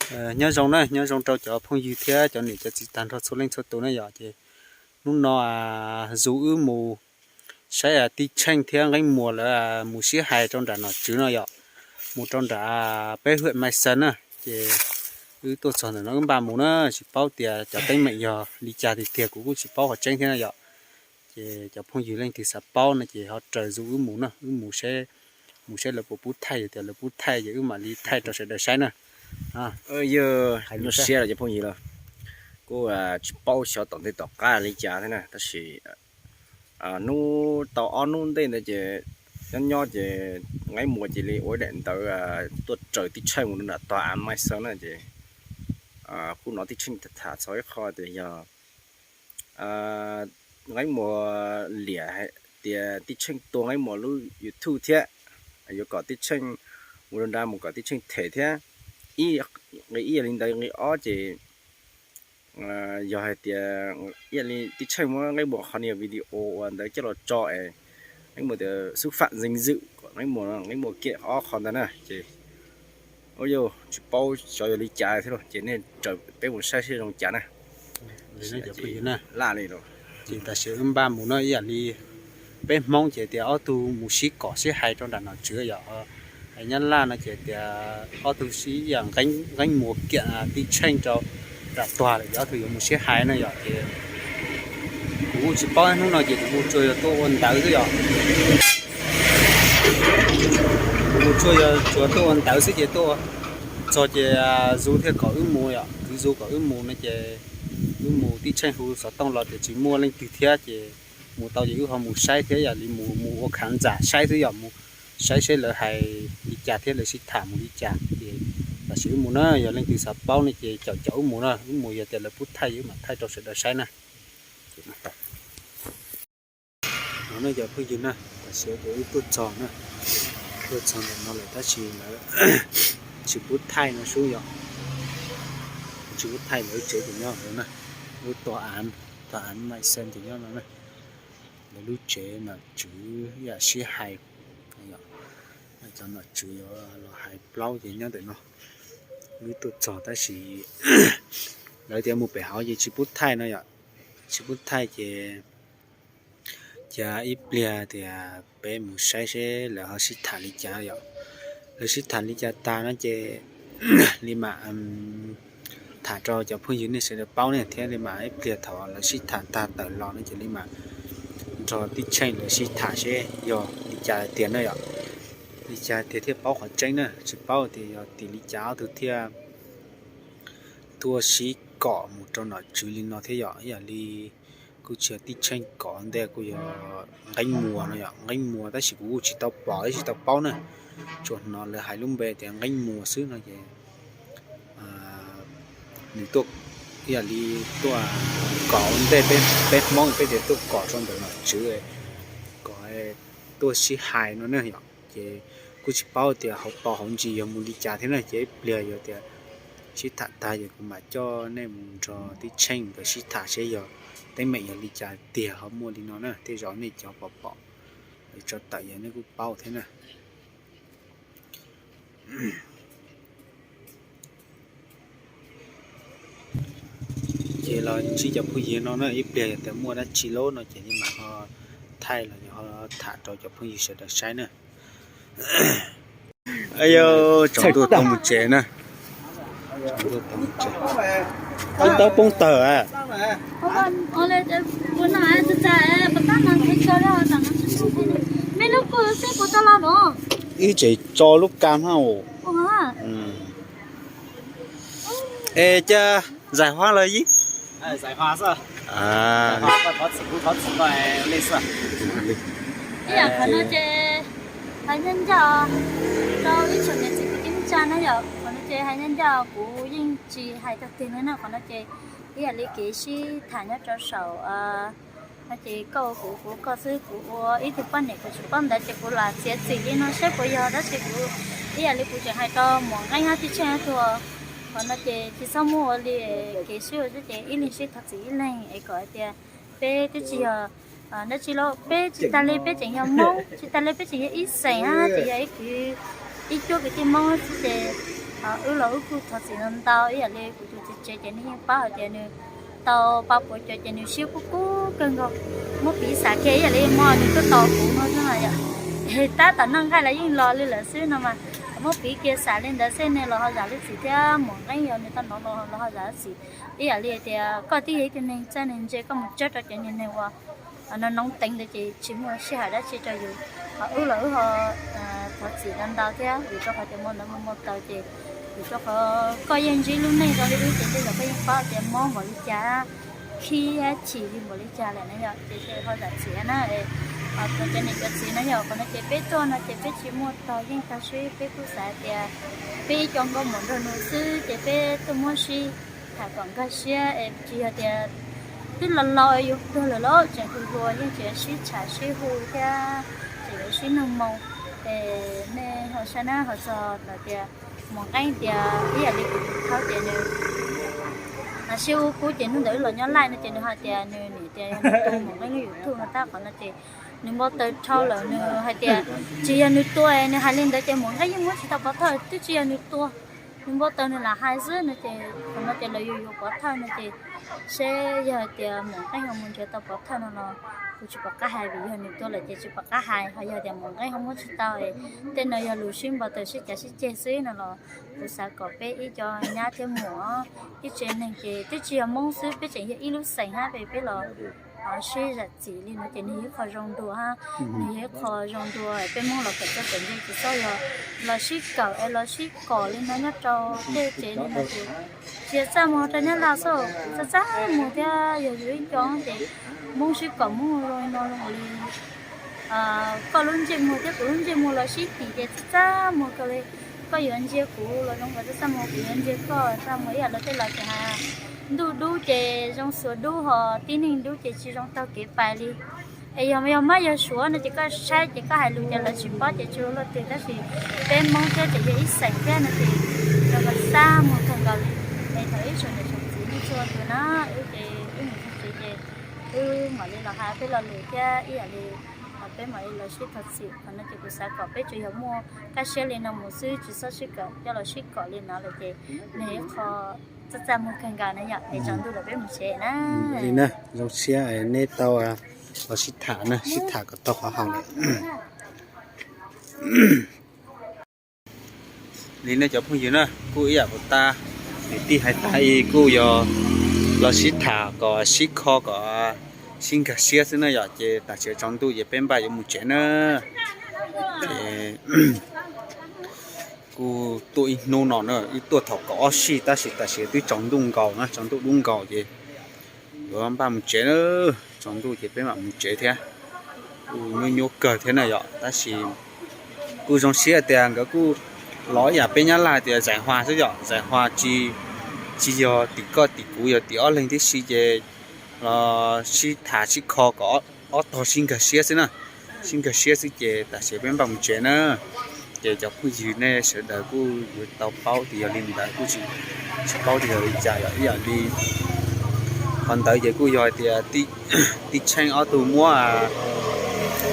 Nyob zoo na, nyob zoo rau cov phooj ywg thiab cov niam cov txiv tag nrho txhua leej txhua tus na yom. Ces hnub no Zoo wb mus saib Tij Tsheej thiab Nqeeb Muas lawv mus sib hais rau nram nom tswv no yom, mus rau nram peb hwm Mai Xees na. Ces wb tuaj txog ntawm no wb npaj mus na, tsis paub tias cov teeb meem yog li cas tiag tiag, kuv kuj tsis paub qhov tseeb thiab na yom. Ces cov phooj ywg leej twg xav paub no ces ho raws Zoo wb mus na, wb mus saib, mus saib lawv puas pub thaij, yog tias lawv pub thaij ces wb mam li thaij rau sawv daws saib na. Yog nyuaj siab los cov phooj ywg los kuj tsis paub xyov tom ntej tom qab li cas thiab na, tab sis hnub tau ob hnub ntej ntawd ces nyob nyob ces Nqeeb Muas cia li ua ib daim ntawv tuaj raws Tij Tsheej mus rau nram tog av Mai Xees na. Ces kuj hnov Tij Tsheej tham txog ib qho tias yog Nqeeb Muas liam tias Tij Tsheej tua Nqeeb Muas lub YouTube thiab, yuav kom Tij Tsheej mus rau nrad mus kom Tij Tsheej them thiab. Ib, nqe ib yog li ntawd, nqe ob ces yog hais tias ib yam li Tij Tsheej muab Nqeeb Muas qhov niag video uas ntawd coj los tso es Nqeeb Muas tias xúc phạm danh dự kom Nqeeb Muas, Nqeeb Muas kiam ob qho ntawd na. Ces ua yog tsis paub xyov yog li cas thiab los ces nej raws peb mus saib seb zoo cas na. Laj li los ces tam sim wb npaj mus no ib yam li peb Hmoob ces tias ob tug mus sib kom sib hais rau nram nom tswv yom. Hais Nyab Laj no ces tias ob tug sib ib yam, Nqeeb Muas kiam Tij Tsheej rau nram tog lawm ces ob tug yuav mus sib hais na yom. Ces kuv kuj tsis paub, hnub no ces kuv mus tsuas yog tuaj ua ntawv xwb yom. Kuv mus tsuas yog tsuas tuaj ua ntawv xwb ces tuaj txog ces Zoo thiaj kom wb mus yom, kwv Zoo kom wb mus no ces wb mus, Tij Tsheej hu xov tooj los tias tsis muaj leej twg thiab ces mus tau ces wb ho mus saib thiab, yam li mus mus ua khav ntxas saib xwb yom, mus saib seb lawv hais li cas thiab lawv sib tham mus li cas. Ces tam sim wb mus na, yog leej twg xav paub no ces caum caum wb mus na, wb mus yog tias lawv pub thaij wb mam thaij rau sawv daws saib na. No ne cov phooj ywg na, tam sim ces wb tuaj txog na, tuaj txog ntawm no lawm tab sis lawv tsis pub thaij no sub yom, tsis pub thaij lawv tsev ces nyob no na, lub tog av, tog av Mai Xees ces nyob no na, lawv lub tsev nom tswv ib yam sib hais, cov nom tswv yuav los hais plaub ces nyob ntawm no. Wb tuaj txog tab sis lawv tias mus pem hauv ces tsis pub thaij no yom, tsis pub thaij ces cia ib pliag tias peb mus saib seb lawv ho sib tham li cas yom. Lawv sib tham li cas tag no ces li mam tham rau cov phooj ywg nej sawv daws paub ne, thiab li mam ib pliag thaum lawv sib tham tag tawm los no ces li mam nrog Tij Tsheej lawv sib tham seb yog li cas tiag na yom. Li cas tiag thiaj paub qhov tseeb na, tsis paub tias yog tim li cas ob tug thiaj tuaj sib kom mus rau nom tswv li no thiab yom. Ib yam li kuj tsis yog Tij Tsheej kom ua ntej, kuj yog Nqeeb Muas no yom, Nqeeb Muas tab sis kuv kuj tsis tau pom thiab tsis tau paub na, tsuas hnov lawv hais lub npe tias Nqeeb Muas xwb no ces nws tuaj, ib yam li tuaj kom ua ntej peb Hmoob, peb tias tuaj kom rau ntawm nom tswv kom tuaj sib hais no ne yom. Ces kuj tsis paub tias hauv paus hauv ntsis yog mus li cas thiab na, ces ib pliag yog tias sib tham tag ces kuv mam coj nej mus nrog Tij Tsheej nkawd sib tham seb yog teeb meem yog li cas tiag ho muaj li no na, tej zaum nej cov pom pom lawv tso tawm yog nej kuj paub thiab na. Ces los ntsib cov phooj ywg no na, ib pliag yog tias muaj dab tsi lawm no ces li mam ho thaij los ho tham rau cov phooj ywg sawv daws saib na. Tsaus ntuj tau mus tsev na. Tsaus ntuj tau mus tsev. Ib taub poob tawg. Ib tsev tso lub kam hab. Es cas zais huab lawm yib? Qhov no ces hais ncaj ncaj rau ib tsoom niam txiv kwv tij neej tsa na yom, qhov no ces hais ncaj ncaj kuv yeej tsis hais tag tiag li na, qhov no ces ib yam li kev sib tham nyob rau saum no ces koj ua kuv, kuv ua koj xwb, kuv ua ib tug poj niam kuv tsis paub ntawv ces kuv lam txiav txim li no seb puas yog, tab sis kuv ib yam li kuv tseem hais rau Muam Nqeeb hab Tij Tsheej hab tug, qhov no ces tsis txhob muaj ua li kev sib ua xwb ces ib leeg sib tham txim ib leeg es kom hais tias peb twb tsis yog dab tsi lauj, peb tsis tas li peb tseem yog Hmoob, tsis tas li peb tseem yog ib xeem hab tseem yog ib kwv, ib cuab kwv tij Hmoob xwb ces Wb los wb kuj thov txim ntau ntau, ib yam li kuv tus txiv tsev ces nws yeej paub hais tias nws tau pab puas cov ces nws siab kub kub kawg nkaus. Muab piv xam kiag ib yam li hmo nws tuaj tos kuv no xwb mas yom, tab tom noj nqaij los yeej los li lawm xwb no mas. Muab piv kiag xam li ntawd xwb nej los ho zam lub txim thiab, Muam Nqeeb yog nws tau hnov los los ho zam lub txim. Ib yam li tias koj twb yog ib tug neeg txawj neeg ntse, koj mus tsawb rau cov niag neeg uas no noob teev ntawd ces tsis muaj sij hawm dab tsi rau yus. Ho wb los wb ho thov txim ntau ntau thiab, vim rau qhov tias hmo ntawd muaj muaj taws ces, vim rau qhov koj yeej ntsib lub neej zoo li wb ces tej zaum koj yeej paub tias mob npaum li cas, khib chim li npaum li cas lawm na yom, ces ho zam txim na. Ho cov niam cov txiv na yom, qhov no ces peb tuaj no ces peb tsis muaj tog yeej tag sib, peb kuj xav tias peb ib co nkauj muam nraug nus xwb ces peb tuaj muab sib tham kom nkag siab es tsis yog tias twb los laus yus tuag lawm los tseem hu hlua, yeej tseem sib tham sib hu thiab tseem yuav sib nug moo. Es nej ho saib na, ho txog lawm tias Muam Nqeeb tias ib yam li kuv tus thaub tias nws sib ua kub ces hnub ntawd wb los nyob laij no ces nws hais tias nws niam tias yog nws tus Muam Nqeeb lub YouTube no tab qhov no ces nws npau taws dhau lawm, nws hais tias tsis yog nws tua, nws hais li ntawd ces Muam Nqeeb yeej muab tsis tau pov thawj, twb tsis yog nws tua, nws npau taws nws lam hais xwb no ces qhov no ces lawv yuav yuav pov thawj no ces seb yog hais tias Muam Nqeeb ho mus nrhiav tau pov thawj no los kuv tsis pom qab hais, vim yog nws tua lawm ces tsis pom qab hais, ho yog tias Muam Nqeeb ho muab tsis tau, tej no yog lus sib npau taws sib cav sib ceg xwb no los kuv xav kom peb ib co nyab thiab muam, ib tsev neeg ces twb tsis yog Hmoob xwb, peb tseem yog ib lub xeem hab, peb los sib zam txim li no ces nws yog ib qho zoo dua hab, nws yog ib qho zoo dua. Peb Hmoob los kawm txawj kawm ntse ces txhob yog los sib kawm es los sib kom li no nyob rau tej tsev li no ces tsis yog txaj muag rau Nyab Laj xwb, txaj txaj muag thiab. Yog yus ib co ces Hmoob sib kom Hmoob zoo li no zoo li koj lub ntsej muag thiab kuv lub ntsej muag los sib tim ces txaj txaj muag kawg li. Koj yuav ntsia kuv los zoo kawg txaj txaj muag, kuv yuav ntsia koj txaj muag ib yam li tej laus tias hais, ntuj dub ces zoo xuas dub, ho tib neeg dub ces tsis zoo taug kev pais li. Es yog yog mab yog suav no ces koj saib ces koj hais lus ces lawv tsis paub ces tsis ua luaj twg, tab sis peb Hmoob thiab ces yog ib xeem thiab no ces zoo kawg txaj muag kawg nkaus li. Es thaum ib tsoom niam tsoom txiv nej txhua tus na, wb ces wb niam txiv ces wb mam li los hais peb lo lus thiab ib yam li peb mam li los sib thov txim. Qhov no ces kuv xav kom peb tsuas yog muaj kaj siab li no mus xwb, tsis txhob sib kawm, coj los sib kom li no lawm ces nws yog ib qho txaj txaj muag kawg nkaus na yom. Es tsaus ntuj lawm peb mus tsev na. Li na, zoo siab neb tau los sib tham na, sib tham kom tau qhov haum lawm. Li nej cov phooj ywg na, kuj ib yam kuv tas, niam tij hais tas ib kuj yog los sib tham kom sib kho kom sib nkag siab xwb na yom. Ces tam sim tsaus ntuj ces peb npaj yuav mus tsev na. Ces kuj tuaj ib hnub no na, wb tuaj thaum kaum ob sij tab sis tam sim twb tsaus ntuj nkaus na, tsaus ntuj dub nkaus ces yuav npaj mus tsev na. Tsaus ntuj ces peb mam mus tsev thiab. Kuj nyuaj nyuaj kawg thiab na yom, tab sis kuj zoo siab tias nkawd kuj los ib yam peb Nyab Laj tias zais hua xwb yom, zais hua tsis, tsis yog tim koj tim kuv, yog tim ob leeg tib si ces los sib tham sib kho kom ob tog sib nkag siab xwb na, sib nkag siab xwb ces tam sim peb npaj mus tsev na. Ces cov phooj ywg nej sawv daws kuj yuav tau paub tias yog li ntawd, kuj tsis, tsis paub tias yog li cas yom, ib yam li qhov ntawd ces kuj yog hais tias tij Tsheej ob tug muab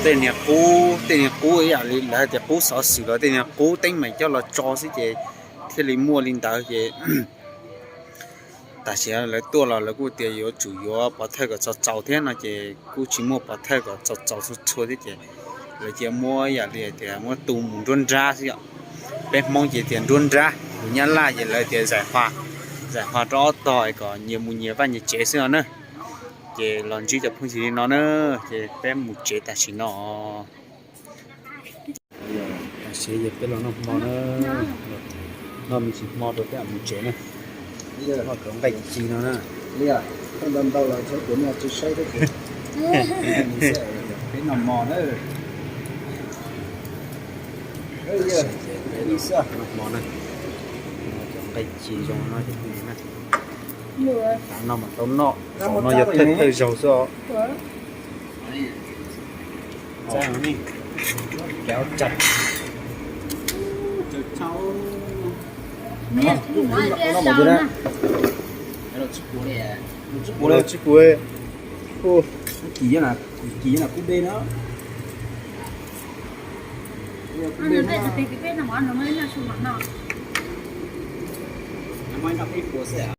tej niag qub, tej niag qub ib yam li lawv hais tias qub xov xwm los tej niag qub teeb meem coj los tso xwb ces thiaj li muaj li ntawd ces tam sim lawv tuaj los lawv kuj tias yuav tsum yuav pov thawj kom txaus txaus thiab no ces kuj tsis muaj pov thawj kom txaus txaus txhua txhua thiab ces lawv cia muab ib yam li tias muab tu mus nruab nrab xwb yom. Peb Hmoob ces tias nruab nrab, tus Nyab Laj ces lawv tias zais hua, zais hua rau ob tog kom nyias mus nyias vaj nyias tsev xwb no na. Ces los ntsib cov phooj ywg li no na, ces peb mus tsev tam sim no. Tam sim ces peb los noj hmo na, noj me ntsis hmo rau peb mam mus tsev na. Noj cov nqaij ci no na. Peb noj hmo na. Noj hmo na. Noj cov nqaij ci zoo no ces phooj ywg na. Tav no mas tau noj, no yog thawj thawj zaug xwb os. muaj ib nrab peb puas xwb.